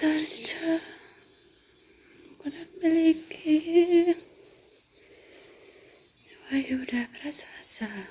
Tolcha godhan maleekee waayuudhaaf rasaasaa.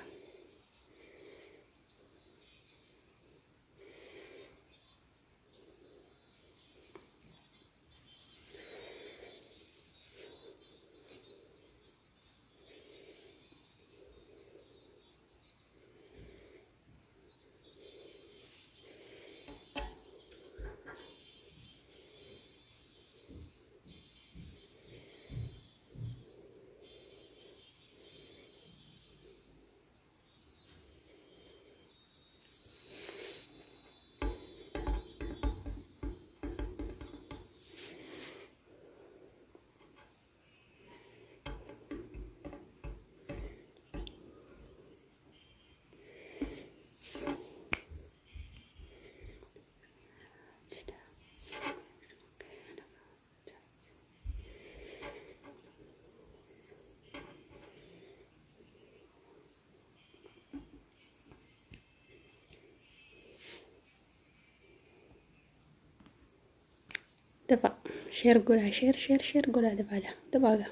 Dafa share godhaa, share, share, share godhaa. Dafaadha, dafaagaa.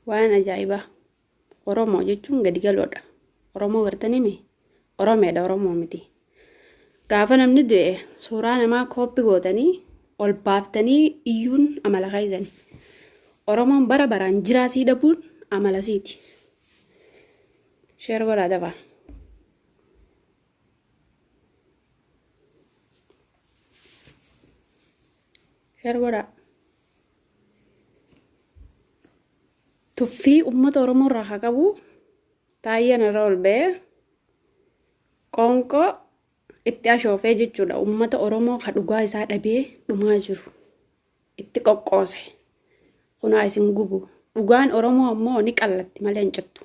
Waan ajaa'ibaa! Oromoo jechuun gadi galoodha. Oromoo gartanii mi? Oromeedha, Oromoo miti. Gaafa namni du'e suuraa namaa kooppi gootanii ol baaftanii iyyuun amala keessani. Oromoon bara baraan jiraa sii dhabuun amala siiti. Share godhaa, dafaa. Share godhaa. Tuffii uummata Oromoo irraa haa qabu. Taayyeen irra ol ba'ee qoonqoo itti ashoofee jechuudha. Uummata Oromoo ka dhugaa isaa dhabee dhumaa jiru itti qoqqoose. Kunaa isin gubu. Dhugaan Oromoo ammoo ni qallatti malee hin cittu.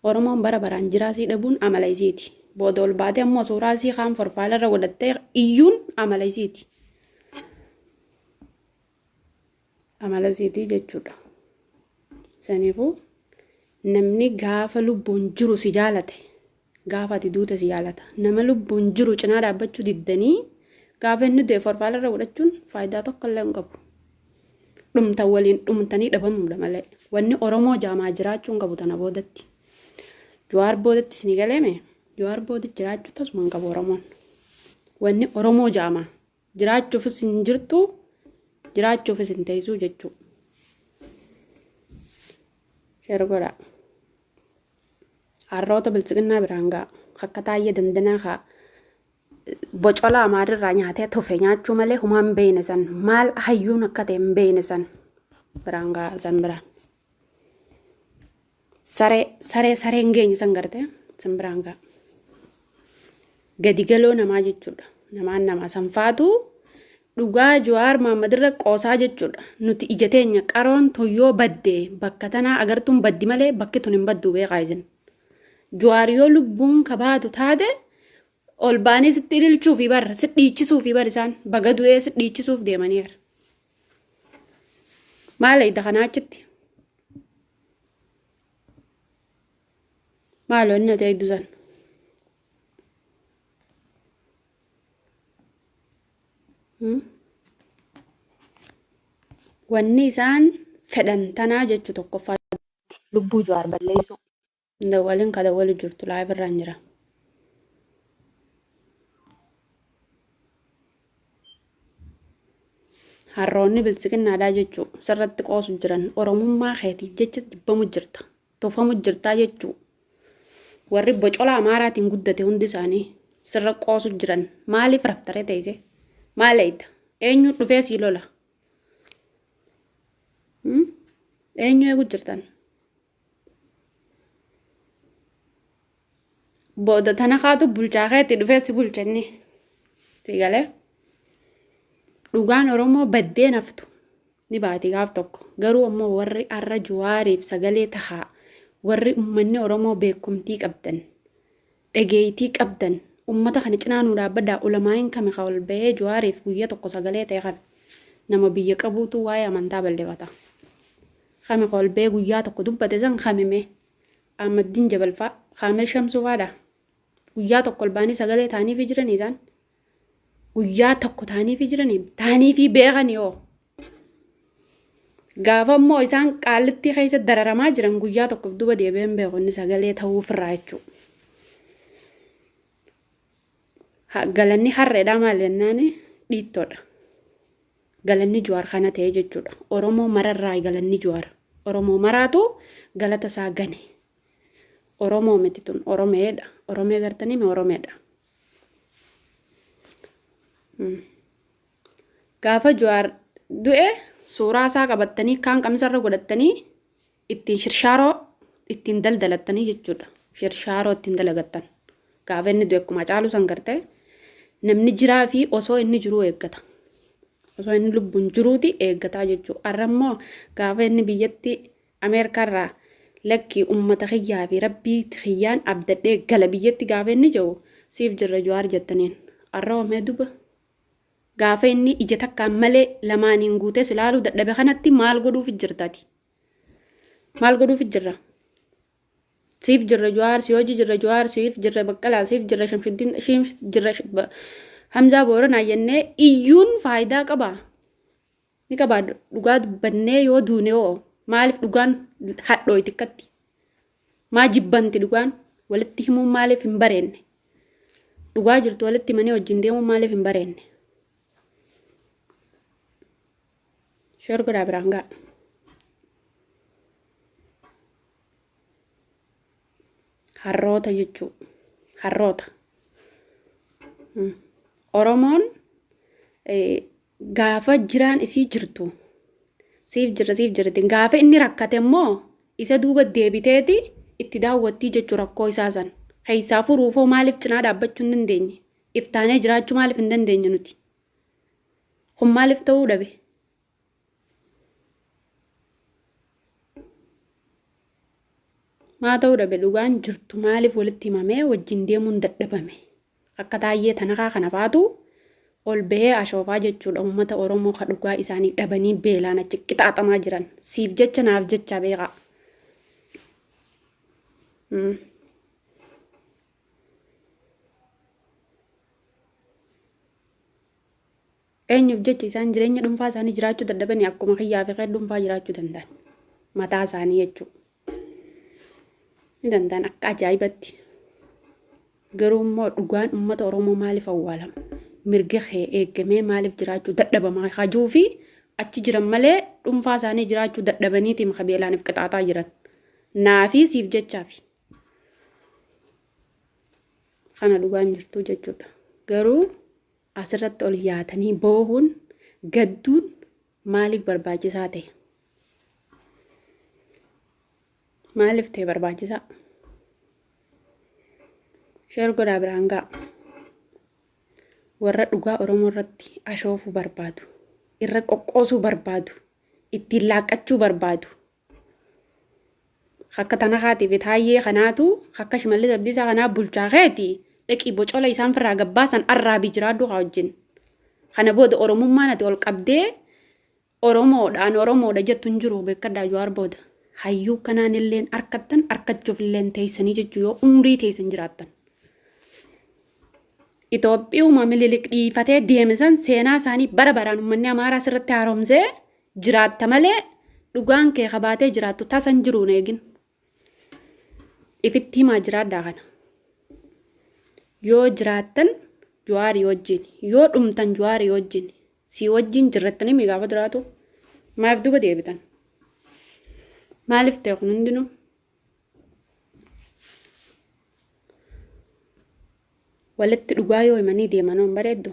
Oromoon bara baraan jiraasii dhabuun amala isiiti. Booda ol baatee ammoo suuraa isii kaan forfaala irra godhattee iyyuun amala isiiti. Amala isiitii jechuudha. Saniifuu namni gaafa lubbuun jiru si jaalate, gaafa ati duute si jaalata. Nama lubbuun jiru cinaa dhaabbachuu diddanii gaafa inni du'e forfaala irra godhachuun faayidaa tokko illee hin qabu. Dhumtan waliin dhumtanii dhabamuudha malee. Wanni Oromoo jaamaa jiraachuu hin qabu tana boodatti. Jawaar boodatti isinii galeeme, Jawaar booda jiraachuu tasuma hin qabu Oromoon. Wanni Oromoo jaamaa jiraachuufis hin jirtu, jiraachuufis hin teessuu jechuudha. Share godhaa. Harroota biltsiginnaa biraan ga'a. Akka taayyee dandanaa kaa bocola amaarirraa nyaatee tufe nyaachuu malee humaa hin beekne san, maal hayyuun akka ta'e hin beekne san biraan ga'a san biraan. Saree saree saree hin geenye san gartee san biraan ga'a. Gadi galoo namaa jechuudha. Namaan namaa sanfaatu dhugaa Jawaar Mahammadirra qoosaa jechuudha. Nuti ija teenya qaroon tun yoo badde bakka tanaa agartuun baddi malee bakki tun hin baddu, beekaa isin. Jawaar yoo lubbuun kabaatu taate ol ba'anii sitti ililchuufi bar, si dhiichisuufi bar, isaan baga du'ee si dhiichisuuf deemaniira. Maal eeyda kanaa achitti? Maaloo inni ati eegdu san? Wanni isaan fedhan tanaa jechuu tokkoffaa. Lubbuu Jawaar balleessuu. Dawwalin ka dawwalu jirtu live irraan jira. Harroonni biltsiginnaadhaa jechuu sirratti qoosu jiran, Oromummaa keetiif jecha jibbamu jirta. Tufamu jirtaa jechuu. Warri bocola Amaaraatiin guddate hundi isaanii sirra qoosu jiran. Maaliif raftaree teessee? Maal eeyta? Eenyu dhufee sii lola? Eenyu eegu jirtan? Booda tana kaatu bulchaa keetti dhufee si bulcha inni. Si galee? Dhugaan Oromoo baddee naftu ni baati gaaf tokko. Garuu ammoo warri arra Jawaariif sagalee tahaa, warri uummanni Oromoo beekumtii qabdan, dhageeytii qabdan, ummata kana cinaa nuu dhaabbadhaa. Ulamaa'iin kami ka ol bahee Jawaariif guyya tokko sagalee ta'e? Kami nama biyya qabuutu waa'ee amantaa bal'ifata? Kami ka ol bahee guyyaa tokko dubbate san kamime? Ahmaddiin Jabal fa'a, Kaamil Shamsuu fa'aadha. Guyyaa tokko ol bahanii sagalee ta'aniifi jiranii isaan. Guyyaa tokko taaniifi jiranii taaniifi beekanii hoo. Gaafa immoo isaan qaallittii keessa dararamaa jiran guyyaa tokkoof duuba deebi'ee hin beeku inni sagalee ta'uufirraa jechuudha. Galanni harreedhaa maal jennaan dhiittoodha. Galanni Jawaar kana ta'e jechuudha. Oromoo mararraa galanni Jawaar. Oromoo maraatu galata isaa gane. Oromoo miti tun Oromeedha. Oromee gartanii mi Oromeedha. Gaafa Jawaar du'e suuraa isaa qabattanii kaan qamisarra godhattanii ittiin shirshaaroo ittiin daldalattanii jechuudha. Shirshaaroo ittiin dalagattan. Gaafa inni du'e akkuma caalu san gartee namni jiraa fi osoo inni jiruu eeggata. Osoo inni lubbuun jiruuti eeggataa jechuudha. Har'a immoo gaafa inni biyyatti Ameerikaarraa lakkii uummata kiyyaa fi rabbii kiyyaan abdadhee gala biyyatti gaafa inni jiru siif jirra Jawaar jettaniin. Har'a oomee duba. Gaafa inni ija takkaan malee lamaaniin guutee ilaaluu dadhabe kanatti maal godhuuf jirtati? Maal godhuuf jirra? Siif jirra Jawaar, si hojii jirra Jawaar, siif jirra Baqqalaa, siif jirra Shamshuddin, siif jirra Hamzaa Booranaa jennee iyyuun faayidaa qabaa? Ni qabaa dhugaa dubbannee yoo duune hoo maaliif dhugaan hadhooyti akkatti? Maa jibbanti dhugaan? Walitti himuun maaliif hin bareenne? Dhugaa jirtu walitti himanii wajjin deemuun maaliif hin bareenne? Share godhaa biraan ga'a. Harroota jechuu harroota. Oromoon gaafa jiraan isii jirtu siif jirra siif jirti gaafa inni rakkate immoo isa duuba deebiteeti itti daawwattii jechuu rakkoo isaa san. Keessaa furuufoo maaliif cinaa dhaabbachuu hin dandeenye? Iftaanee jiraachuu maaliif hin dandeenye nuti? Kun maaliif ta'uu dhabe? Maa ta'uu dhabe dhugaan jirtu maaliif walitti himamee wajjin deemuun dadhabame? Akka taayyee tanakaa kana faatu ol bahee ashoofaa jechuudha uummata Oromoo ka dhugaa isaanii dhabanii beelaan achi qixaaxamaa jiran. Siif jecha naaf jecha beekaa. Eenyuuf jecha isaan jireenya dhuunfaa isaanii jiraachuu dadhabanii akkuma kiyyaa fi kee dhuunfaa jiraachuu danda'an. Mataa isaanii jechuudha. Ni danda'an akka ajaa'ibatti. Garuu immoo dhugaan uummata Oromoo maaliif awwaalama? Mirga kee eegamee maaliif jiraachuu dadhabama? Hajuu fi achi jiran malee dhuunfaa isaanii jiraachuu dadhabaniitiin kabeelaaniif qixaaxaa jiran. Naafii siif jechaafi. Kana dhugaan jirtu jechuudha. Garuu asirratti ol yaatanii boohuun gadduun maaliif barbaachisaa ta'e? Maaliif ta'e barbaachisaa? Share godhaa biraan ga'a. Warra dhugaa Oromoo irratti ashoofuu barbaadu, irra qoqqoosuu barbaadu, ittiin laaqqachuu barbaadu. Akka tana haati fi taayyee kanaatu akka Shimallis Abdiisaa kanaa bulchaa keeti dhaqii bocola isaan firraa gabbaasan arraabii jiraadhu haa wajjin. Kana booda Oromummaan ati ol qabdee Oromoodhaan Oromoodha jettu hin jiru beekadhaa Jawaar booda. Hayyuu kanaan illeen harkattan harkachuuf illeen teessanii jechuu yoo umrii teessan jiraattan. Itoophiyuma Minilik dhiifatee deeme san seenaa isaanii bara baraan uummanni Amaaraa sirratti haaromsee jiraatta malee dhugaan kee kabaatee jiraattu tasa hin jiru hin eegin. Ifitti himaa jiraadhaa kana. Yoo jiraattan Jawaarii wajjin, yoo dhumtan Jawaarii wajjin, si wajjin jirrattanii mi gaafa jiraatu maaliif duuba deebitan? Maaliif ta'e kun hundinuu? Walitti dhugaa yoo himanii deeman hin bareeddu.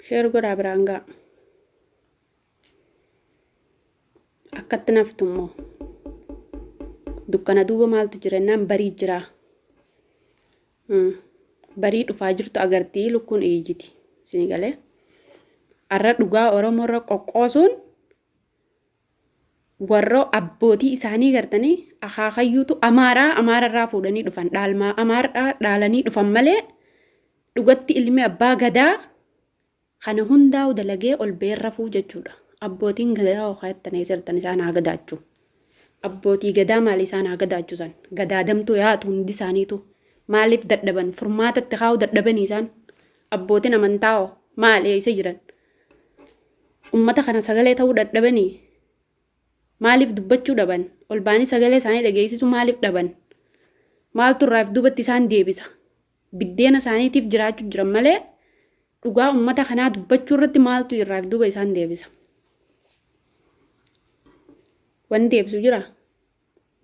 Share godhaa biraan ga'a. Akkatti naftu immoo dukkana duuba maaltu jira jennaan barii jira. Barii dhufaa jirtu agartii lukkuun iyyiti. Isin galee. Har'a dhugaa Oromoo irra qoqqoosuun warra abbootii isaanii gartanii akaakayyuutu Amaaraa Amaararraa fuudhanii dhufan dhaalmaa Amaaraa dhaalanii dhufan malee dhugatti ilmi abbaa gadaa kana hundaa'u dalagee ol beerrafuu jechuudha. Abbootiin gadaa hookaa jettanii jirtan isaan haa gadaachuu. Abbootii gadaa maali isaan haa gadaachisan? Gadaadamtuu yaatu hundi isaaniitu. Maaliif dadhaban? Furmaatatti kaa'uu dadhabanii isaan. Abbootiin amantaa hoo maali eessa jiran? Uummata kana sagalee ta'uu dadhabanii maaliif dubbachuu dhaban? Ol ba'anii sagalee isaanii dhageessisuu maaliif dhaban? Maaltu irraaf duubatti isaan deebisa? Biddeena isaaniitiif jiraachuu jiran malee dhugaa uummata kanaa dubbachuu irratti maaltu irraaf duuba isaan deebisa? Wanti deebisu jira?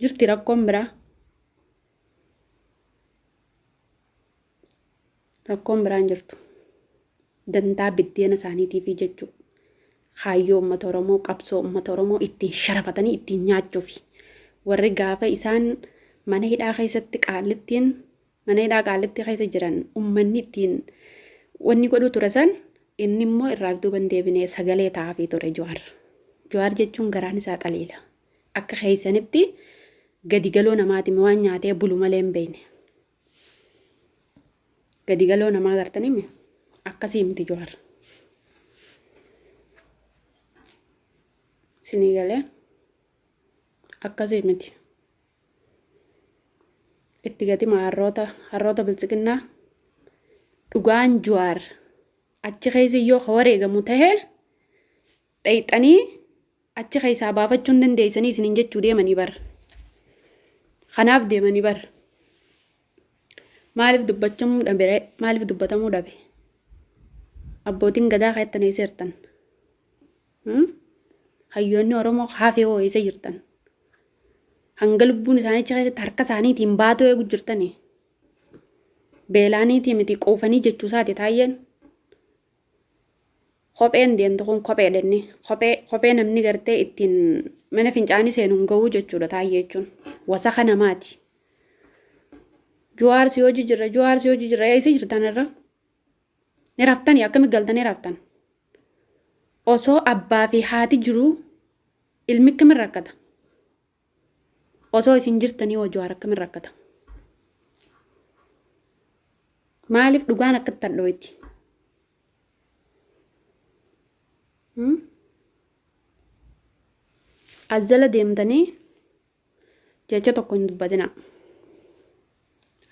Jirti rakkoon biraa? Rakkoon biraan jirtu. Dantaa biddeena isaaniitiif jechuudha. Kaayyoo uummata Oromoo, qabsoo uummata Oromoo ittiin sharafatanii ittiin nyaachuufi. Warri gaafa isaan mana hidhaa keessatti qaallittiin mana hidhaa qaallittii keessa jiran uummanni ittiin wanni godhu ture san inni immoo irraaf duuba hin deebinee sagalee ta'aafii ture Jawaar. Jawaar jechuun garaan isaa xaliila. Akka keessanitti gadi galoo namaati waan nyaatee bulu malee hin beekne. Gadi galoo namaa gartanii akkasii miti Jawaar. Isinii galee akkasii miti. Itti gatima harroota biltsiginnaa dhugaan Jawaar achi keessa yoo ka wareegamu tahe dhayxanii achi keessaa baafachuu hin dandeessanii isiniin jechuu deemanii bar. Kanaaf deemanii bar. Maaliif dubbachamuu dhabe? Maaliif dubbatamuu dhabe? Abbootiin gadaa keettanii eessa jirtan? Hayyoonni Oromoo haafee hoo eessa jirtan? Hanga lubbuun isaanii achi keessatti harka isaaniitiin baatoo eegu jirtanii? Beelaaniitii miti quufanii jechuu isaati taayyeen. Kopheen deemtu kun kophee dhenni. Kophee namni gartee ittiin mana fincaanii seenu hin ga'uu jechuudha taayyee jechuun. Wasaka namaati. Jawaar si hojii jirra, Jawaar si hojii jirra, eessa jirtan irra? Ni raftanii akkamitti galtanii raftan? Osoo abbaa fi haati jiruu ilmi akkamiin rakkata? Osoo isin jirtanii hoo Jawaar akkamiin rakkata? Maaliif dhugaan akkatti hadhooyti? As jala deemtanii jecha tokko hin dubbatinaa.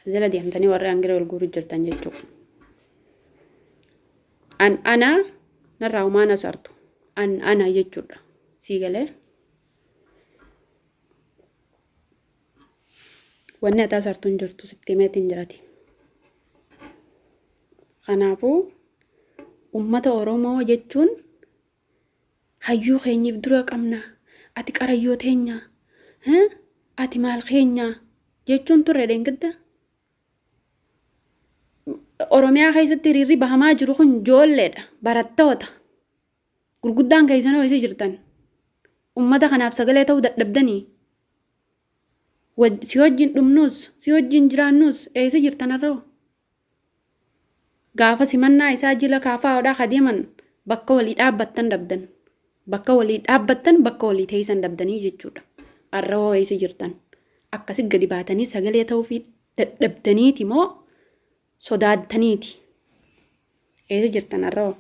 As jala deemtanii warri hangiree ol guuruu jirtan jechuudha. An ana narraa humaan asartu. An ana jechuudha. Sii galee. Wanni ati asartu hin jirtu sitti himeetiin jirati. Kanaafuu uummata Oromoo jechuun hayyuu keenyiif dura qabna. Ati qarayyoo teenya. Ati maal keenya jechuun turre dheengadda. Oromiyaa keessatti hiriirri bahamaa jiru kun ijoolleedha. Barattoota. Gurguddaan keessanoo eessa jirtan? Uummata kanaaf sagalee ta'uu dadhabdanii. Si wajjin dhumnus, si wajjin jiraannus eessa jirtan har'oo? Gaafa simannaa isaa jila kaafaa kadeeman bakka walii dhaabbattan dhabdan. Bakka walii dhaabbattan bakka walii teessan dhabdanii jechuudha. Har'oo eessa jirtan? Akkasi gadi baatanii sagalee ta'uufii dadhabdaniiti moo sodaattaniiti? Eessa jirtan har'oo?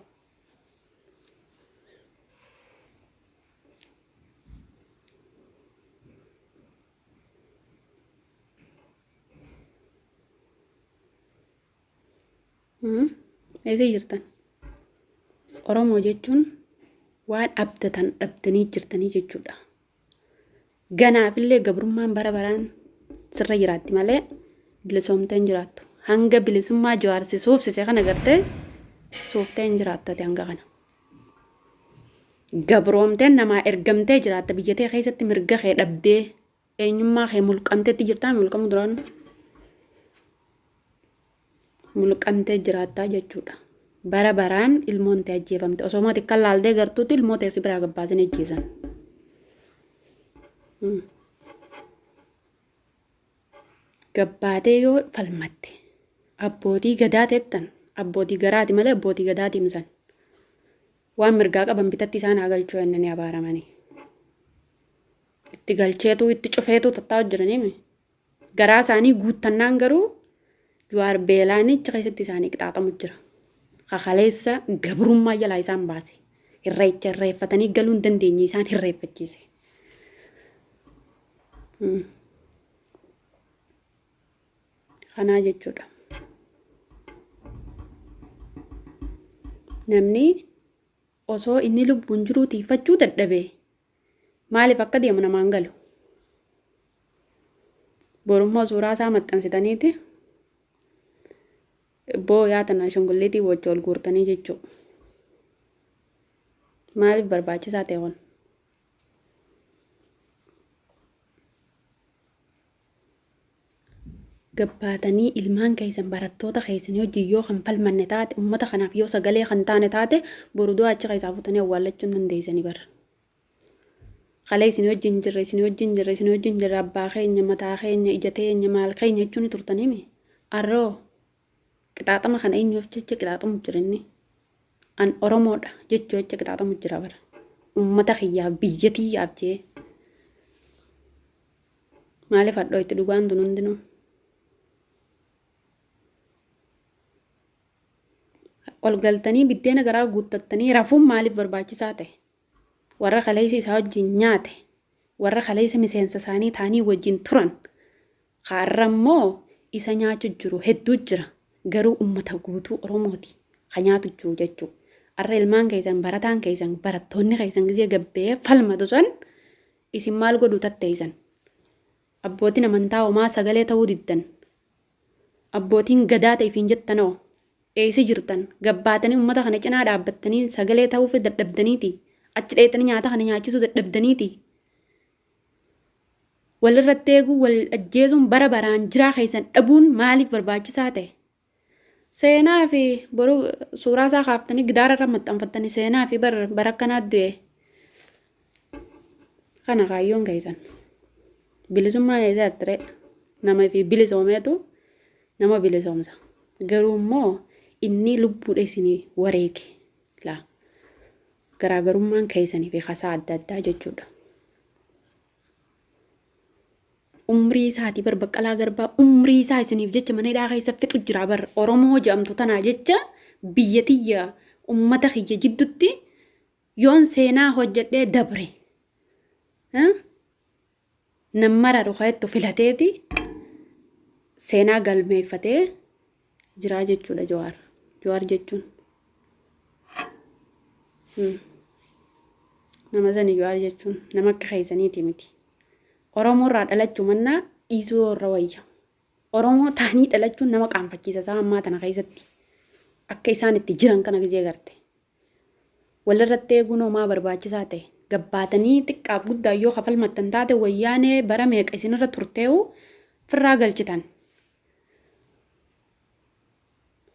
Eessa jirtan? Oromoo jechuun waan abdatan dhabdanii jirtanii jechuudha. Ganaafillee gabrummaan bara baraan sirra jiraatti malee bilisoomtee hin jiraattu. Hanga bilisummaa Jawaar si suufsise kana gartee suuftee hin jiraattu ati hanga kana. Gabroomteen namaa ergamtee jiraatta biyya tee keessatti mirga kee dhabdee eenyummaa kee mulqamteetti jirtaa mulqamu duraan mulqamtee jiraattaa jechuudha. Bara baraan ilmoon tee ajjeefamte osoo mootii kan laaltee gartuutti ilmoo tee si biraa gabbaasin ajjeesan. Gabbaatee yoo falmatte abbootii gadaa teettan abbootii garaati malee abbootii gadaati himsan. Waan mirgaa qaban bitatti isaan haa galchuu jennanii abaaramanii. Itti galcheetu itti cufeetu tattaa'u jiranii garaa isaanii guuttannaan garuu Jawaar beelaanii achi keessatti isaanii qixaaxamu jira. Kakaleessa gabrummaa jalaa isaan baase. Irreecha irreeffatanii galuu hin dandeenye isaan hirreeffachiise. Kanaa jechuudha. Namni osoo inni lubbuun jiruu tiifachuu dadhabe maaliif akka deemu namaan galu? Borummoo suuraa isaa maxxansitaniiti booyaa tana ashangulliitii wajji ol guurtanii jechuudha. Maaliif barbaachisaa ta'e kun? Gabbaatanii ilmaan keessan barattoota keessanii wajjin yoo kan falmanne taate, uummata kanaaf yoo sagalee kan taane taate, boru du'a achi keessaa fuutanii awwaallachuu hin dandeessanii bara. Kalee isin wajjin jirre, isin wajjin jirre, isin wajjin jirre, abbaa keenya, mataa keenya, ija teenya, maal keenya jechuun ni turtanii arroo qixaaxama kana eenyuuf jecha qixaaxamu jira inni? An Oromoodha jechuu jecha qixaaxamu jira bara. Uummata kiyyaaf, biyya tiyyaaf jee. Maaliif hadhoo itti dhugaan tun hundinuu? Ol galtanii biddeena garaa guuttattanii rafuun maaliif barbaachisaa ta'e? Warra kaleessa isaa wajjin nyaate, warra kaleessa miseensa isaanii ta'anii wajjin turan, har'a immoo isa nyaachuu jiru hedduu jira. Garuu uummata guutuu Oromooti ka nyaatu jiru jechuudha. Har'a ilmaan keessan, barataan keessan, barattoonni keessan gisee gabbee falmatu san isin maal godhuu tatteessan? Abbootiin amantaa homaa sagalee ta'uu diddan. Abbootiin gadaa ta'eef hin jettanoo eessa jirtan? Gabbaatanii uummata kana cinaa dhaabbattanii sagalee ta'uuf dadhabdaniiti. Achi dheetanii nyaata kana nyaachisuu dadhabdaniiti. Walirratti eeguu, wal ajjeesuun, bara baraan jiraa keessan dhabuun maaliif barbaachisaa ta'e? Seenaa fi boruu suuraa isaa kaaftanii gidaara irra maxxanfattanii seenaa fi bara akkanaa du'e. Kana kaayyoon keessan. Bilisummaan eessa ture? Nama fi bilisoomeetu nama bilisoomsa. Garuu immoo inni lubbuudha isinii wareege. Laa garaagarummaan keessanii fi kasaa adda addaa jechuudha. Umrii isaatii bar Baqqalaa Garbaa umrii isaa isiniif jecha mana hidhaa keessa fixu jira bar. Oromoo jedhamtu tanaa jecha biyya tiyya uummata kiyya jidduutti yoon seenaa hojjedhee dabre. Nam mararu ka'ettu filateeti seenaa galmeeffatee jiraa jechuudha Jawaar. Jawaar jechuun. Nama sani Jawaar jechuun nama akka keessaniiti miti. Oromoo irraa dhalachuu mannaa dhiisuu irra wayya. Oromoo ta'anii dhalachuun nama qaanfachiisa isaa ammaa tana keessatti. Akka isaan itti jiran kana gizee garte. Walirratti eeguun homaa barbaachisaa ta'e. Gabbaatanii xiqqaaf guddaa yoo kafalmattan taate wayyaanee bara meeqa isinirra turteewu firraa galchitan.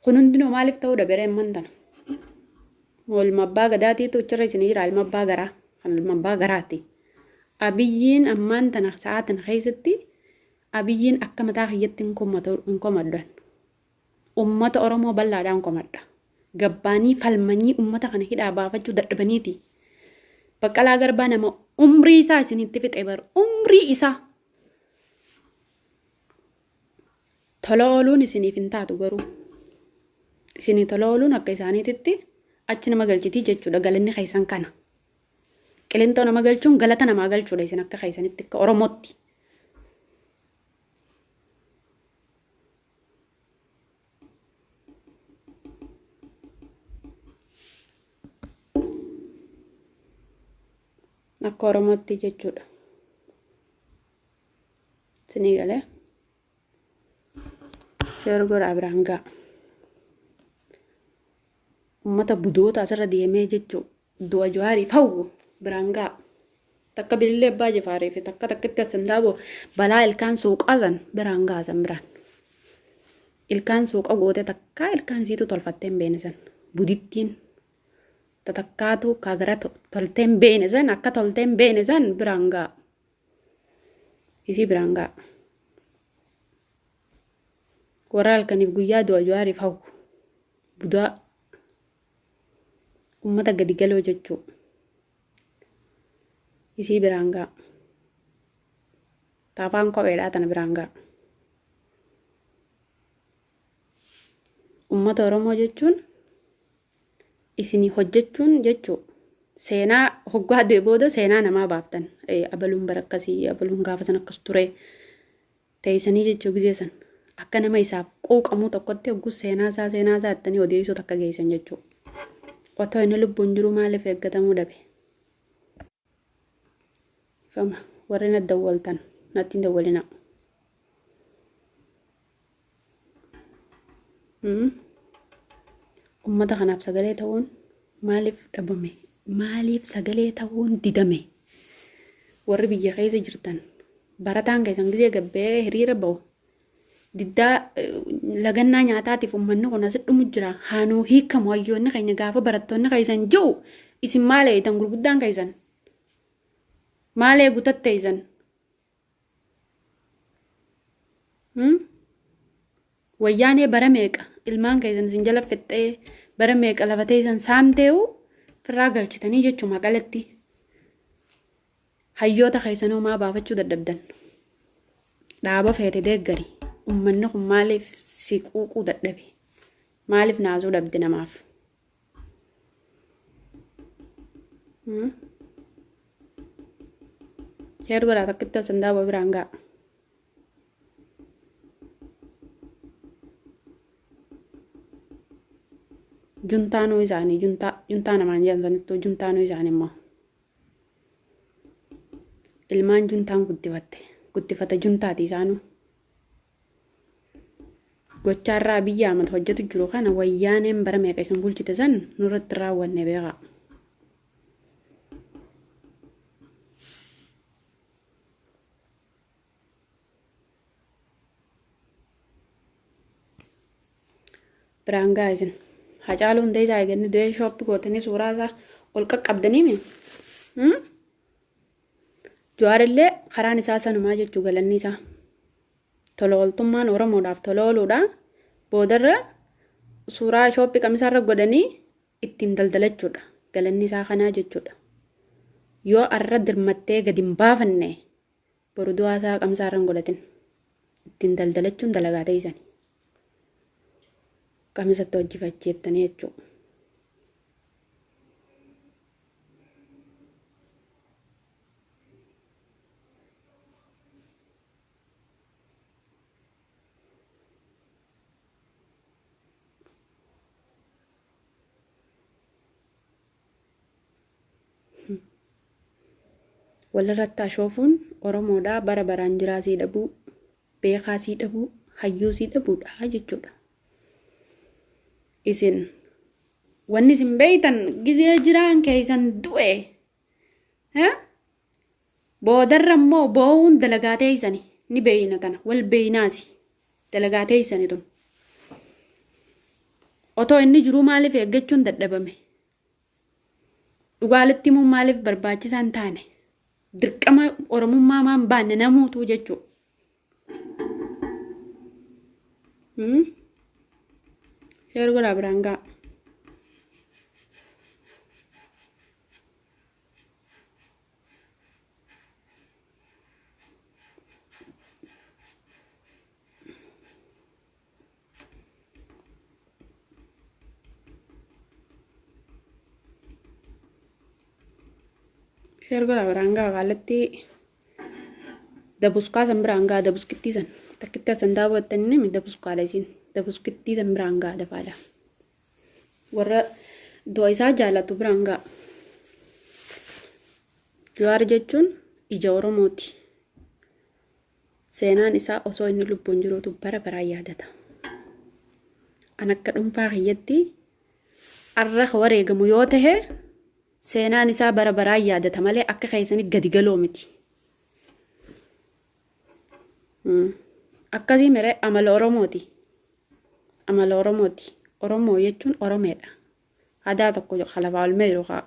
Kun hundinuu maaliif ta'uu dhabe amman tana? Ilma abbaa gadaatiitu achirra isinii jira, ilma abbaa garaa. Kan ilma abbaa garaati. Abiyyiin ammaan tana sa'a tana keessatti Abiyyiin akka mataa kiyyatti hin komaddan. Uummata Oromoo bal'aadhaan komadha. Gabbaanii falmanii uummata kana hidhaa baafachuu dadhabaniiti. Baqqalaa Garbaa nama umrii isaa isinitti fixe bar, umrii isaa. Tola ooluun isiniif hin taatu garuu. Isinii tola ooluun akka isaaniititti achi nama galchitii jechuudha, galanni keessan kana. Qilintoo nama galchuun galata namaa galchuudha isin akka keessanitti, akka Oromootti. Akka Oromootti jechuudha. Isinii galee. Share godhaa biraan ga'a. Uummata budoota asirra deemee jechuudha. Du'a Jawaariif hawwu biraan ga'a. Takka bilillee abbaa jifaarii fi takka takkitti as hin daaboo balaa ilkaan suuqaa san biraan ga'a san biraan. Ilkaan suuqa goote takka ilkaan isiitu tolfattee hin beene san. Budittiin tatakkaatu kaagara toltee hin beene san, akka toltee hin beene san biraan ga'a. Isii biraan ga'a. Warra halkaniif guyyaa du'a Jawaariif hawwu. Budaa uummata gadi galoo jechuu. Isii biraan ga'a. Taafaan kopheedhaa tana biraan ga'a. Uummata Oromoo jechuun isinii hojjechuun jechuu. Seenaa hoggaa du'e booda seenaa namaa baaftan. Abaluun bara akkasii, abaluun gaafa san akkas ture. Teessanii jechuu gizee san akka nama isaaf quuqamuu tokkotti hogguu seenaa isaa seenaa isaa jettanii odeessuu takka geessan jechuu. Otoo inni lubbuun jiru maaliif eeggatamuu dhabe? Ifama warri na dawwaltan natti hin dawwalinaa. Ummata kanaaf sagalee ta'uun maaliif dhabame? Maaliif sagalee ta'uun didame? Warri biyya keessa jirtan barataan keessan gizee gabbee hiriira ba'u diddaa lagannaa nyaataatiif ummanni kun asitti dhumu jira. Haanuu hiikamu hayyoonni keenya gaafa barattoonni keessan ji'u isin maal eeytan gurguddaan keessan? Maal eegu tatteessan? Wayyaanee bara meeqa ilmaan keessan isin jala fixxee bara meeqa lafa teessan saamteewu firraa galchitanii jechuu maqalatti. Hayyoota keessanuu maa baafachuu dadhabdan? Dhaaba feete deeggari. Ummanni kun maaliif si quuquu dadhabe? Maaliif naasuu dhabde namaaf? Sheer godhaa takkitti as sandaaba biraan ga'a. Juntaanuu isaanii juntaa juntaa namaan jedhan sanittuu juntaanuu isaanii immoo. Ilmaan juntaan guddifatte guddifata juntaati isaanuu. Gochaarraa Abiyyi Ahmad hojjetu jiru kana wayyaaneen bara meeqa isin bulchite san nurratti raawwanne beekaa. Biraan ga'a isin. Hacaaluu Hundeessaa eeganni du'ee shooppi gootanii suuraa isaa ol qaqqabdanii mi? Jawaar illee karaan isaa sanumaa jechuu galanni isaa. Tola ooltummaan Oromoodhaaf tola ooluudha. Boodarra suuraa shooppii qamisaarra godhanii ittiin daldalachuudha. Galanni isaa kanaa jechuudha. Yoo arra dirmattee gadi hin baafanne boru du'aa isaa qamisaarra hin godhatin. Ittiin daldalachuun dalagaa teessani. Qamisatti hojjifachiittanii jechuudha. Walirratti ashoofuun Oromoodhaa bara baraan jiraa sii dhabuu, beekaa sii dhabuu, hayyuu sii dhabuudha jechuudha. Isin wanni isin beeytan gizee jiraan keeysan du'e. Boodarra immoo boo'uun dalagaa teeysani ni beeyna tana wal beeynaasi dalagaa teeysani tun. Otoo inni jiruu maaliif eeggachuun dadhabame? Dhugaalitti himuun maaliif barbaachisaa hin taane? Dirqama Oromummaa maan baanne namuutuu jechuu. Sheer godhaa biraan ga'a. Sheer godhaa biraan ga'a kaalatti dabuskaa san biraan ga'a dabuskittii san takkitti san daawwattanii nimi dabuskaadha isiin dabuskittii san biraan ga'a dafaadha. Warra du'a isaa jaalatu biraan ga'a. Jawaar jechuun ija Oromooti. Seenaan isaa osoo inni lubbuun jiruutu bara baraan yaadata. An akka dhuunfaa kiyyatti arra ka wareegamu yoo tahe seenaan isaa bara baraan yaadata malee akka keessanii gadi galoo miti. Akkasii mere amala Oromooti. Amala Oromooti. Oromoo jechuun Oromeedha. Hadaa tokko ka lafaa ol meeyru ka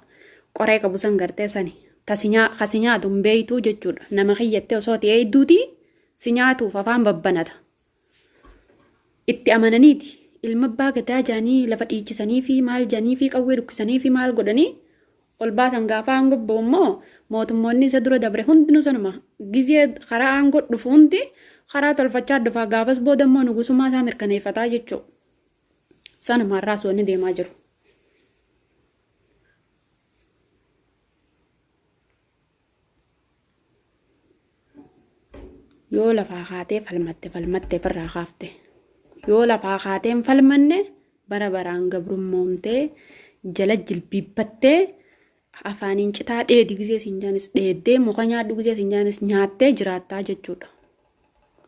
qoree qabu san gartee sani. Ta si nyaa ka si nyaatu hin beeytuu jechuudha. Nama kiyyattee osoo ati eeyduuti si nyaatuuf afaan babbanata. Itti amananiiti. Ilma abbaa gadaa jaanii lafa dhiichisanii fi maal jaanii fi qawwee dhukkisanii fi maal godhanii ol baasan gaafa aangoo ba'u immoo mootummoonni isa dura dabre hundinuu sanuma gizee karaa aangoo dhufu hundi karaa tolfachaa dhufa gaafas booda immoo nugusummaa isaa mirkaneeffataa jechuudha. Sanuma har'aas wanni deemaa jiru. Yoo lafaa kaatee falmatte falmatte ofirraa kaafte. Yoo lafaa kaatee hin falmanne bara baraan gabrummoomtee jala jilbiibbattee afaaniin citaa dheedi gizee siin jaanis dheeddee muka nyaadhu gizee siin jaanis nyaattee jiraattaa jechuudha.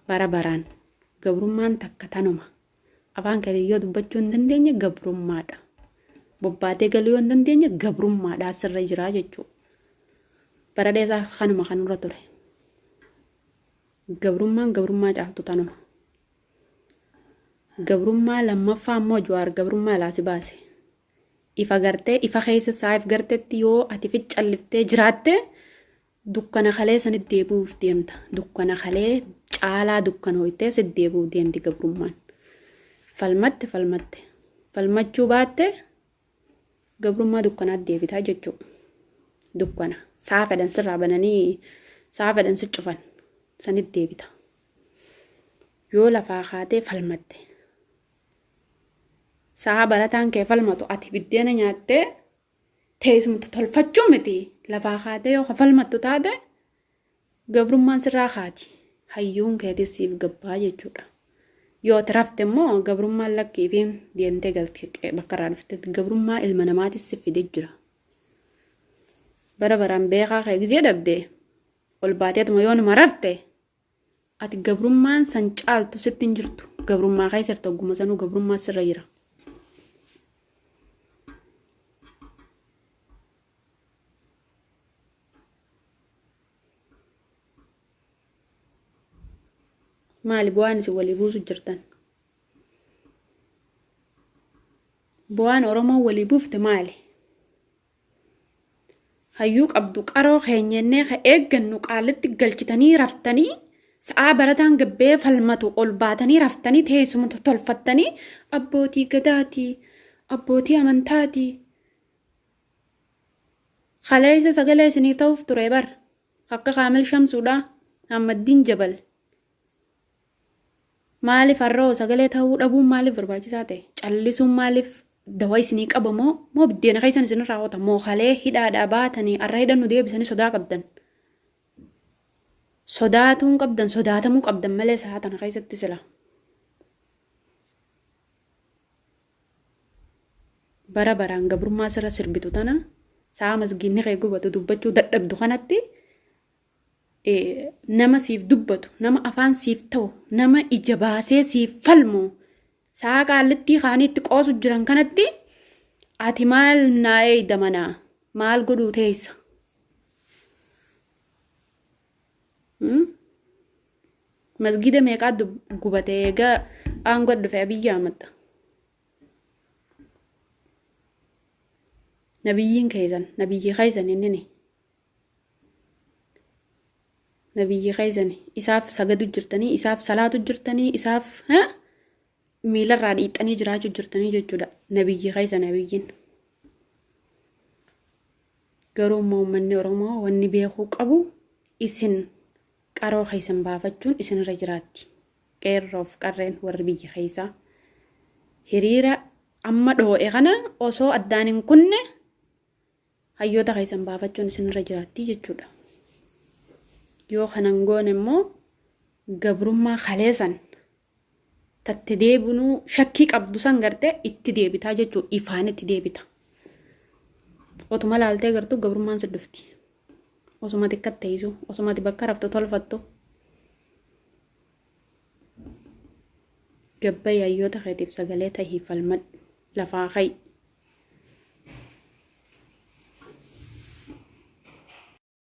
Bara baraan gabrummaan takka tanuma. Afaan keetiin yoo dubbachuu hin dandeenye gabrummaadha. Bobbaatee galuu yoo hin dandeenye gabrummaadha asirra jiraa jechuudha. Bara dheesaa kanuma kanurra ture. Gabrummaan gabrummaa caaltu tanuma. Gabrummaa lammaffaa immoo Jawaar gabrummaa ilaa si baase. Ifa gartee ifa keessa saayif gartetti yoo ati ficcalliftee jiraatte dukkana kalee sanitti deebi'uuf deemta. Dukkana kalee caalaa dukkanooytee sitti deebi'uuf deemti gabrummaan. Falmatte falmatte. Falmachuu baatte gabrummaa dukkanaatti deebitaa jechuudha. Dukkana. Saa fedhan sirraa bananii saa fedhan si cufan sanitti deebita. Yoo lafaa kaatee falmatte. Saa barataan kee falmatu ati biddeena nyaattee teessumtu tolfachuu miti lafaa kaatee yoo falmattu taate gabrummaan sirraa kaati. Hayyuun keetis siif gabbaa jechuudha. Yoo ati rafte immoo gabrummaan lakkii fi deemtee galti bakka irraa dhuftetti gabrummaa ilma namaatis si fide jira. Bara baraan beekaa kee gizee dhabde ol baateetuma yoo numa rafte ati gabrummaan san caaltu sitti hin jirtu. Gabrummaa keessa jirta ogguma sanuu gabrummaa sirra jira. Maali bu'aan isin walii buusu jirtan? Bu'aan Oromoo walii buufte maali? Hayyuu qabdu qaroo keenyennee ka eeggannu qaalitti galchitanii raftanii sa'aa barataan gabbee falmatu ol baatanii raftanii teessuma tolfattanii abbootii gadaatii abbootii amantaatii. Kaleessa sagalee isiniif ta'uuf ture bar akka Kaamil Shamsuudha Ahmaddiin Jabal. Maaliif har'oo sagalee ta'uu dhabuun maaliif barbaachisaa ta'e? Callisuun maaliif dawa isinii qaba moo moo biddeena keessan isinirraa hota moo kalee hidhaadhaa baatanii har'a hidhannu deebisanii sodaa qabdan? Sodaatuun qabdan sodaatamuu qabdan malee sa'a tana keessatti sila. Bara baraan gabrummaa sirra sirbitu tana sa'a masgiinni kee gubatu dubbachuu dadhabdu kanatti nama siif dubbatu, nama afaan siif ta'u, nama ija baasee siif falmu, sa'a qaallittii kaanii itti qoosu jiran kanatti ati maal naa eeyda manaa maal godhuu teessa? Masgiida meeqaa gubate egaa aangoo dhufe Abiyyi Ahmad. Nabiyyiin keessan, nabiyyi keessan innini. Nabiyyi keessan isaaf sagadu jirtanii, isaaf salaatu jirtanii, isaaf miilarraa dhiixxanii jiraachuu jirtanii jechuudha. Nabiyyi keessan abiyyiin. Garuu immoo uummanni Oromoo wanni beekuu qabu isin qaroo keessan baafachuun isinirra jiraatti. Qeerroof qarreen warri biyya keessaa hiriira amma dhoo'e kana osoo addaan hin kunne hayyoota keessan baafachuun isinirra jiraatti jechuudha. Yoo kanan goone immoo gabrummaa kaleessan tatte deebinuu shakkii qabdu san gartee itti deebitaa jechuu ifaan itti deebita. Otuma laaltee gartuu gabrummaan si dhufti. Osuma xiqqatteessu, osuma ati bakka raftu tolfattu. Gabbayi hayyoota keetiif sagalee tahii falmadhu. Lafaa ka'i.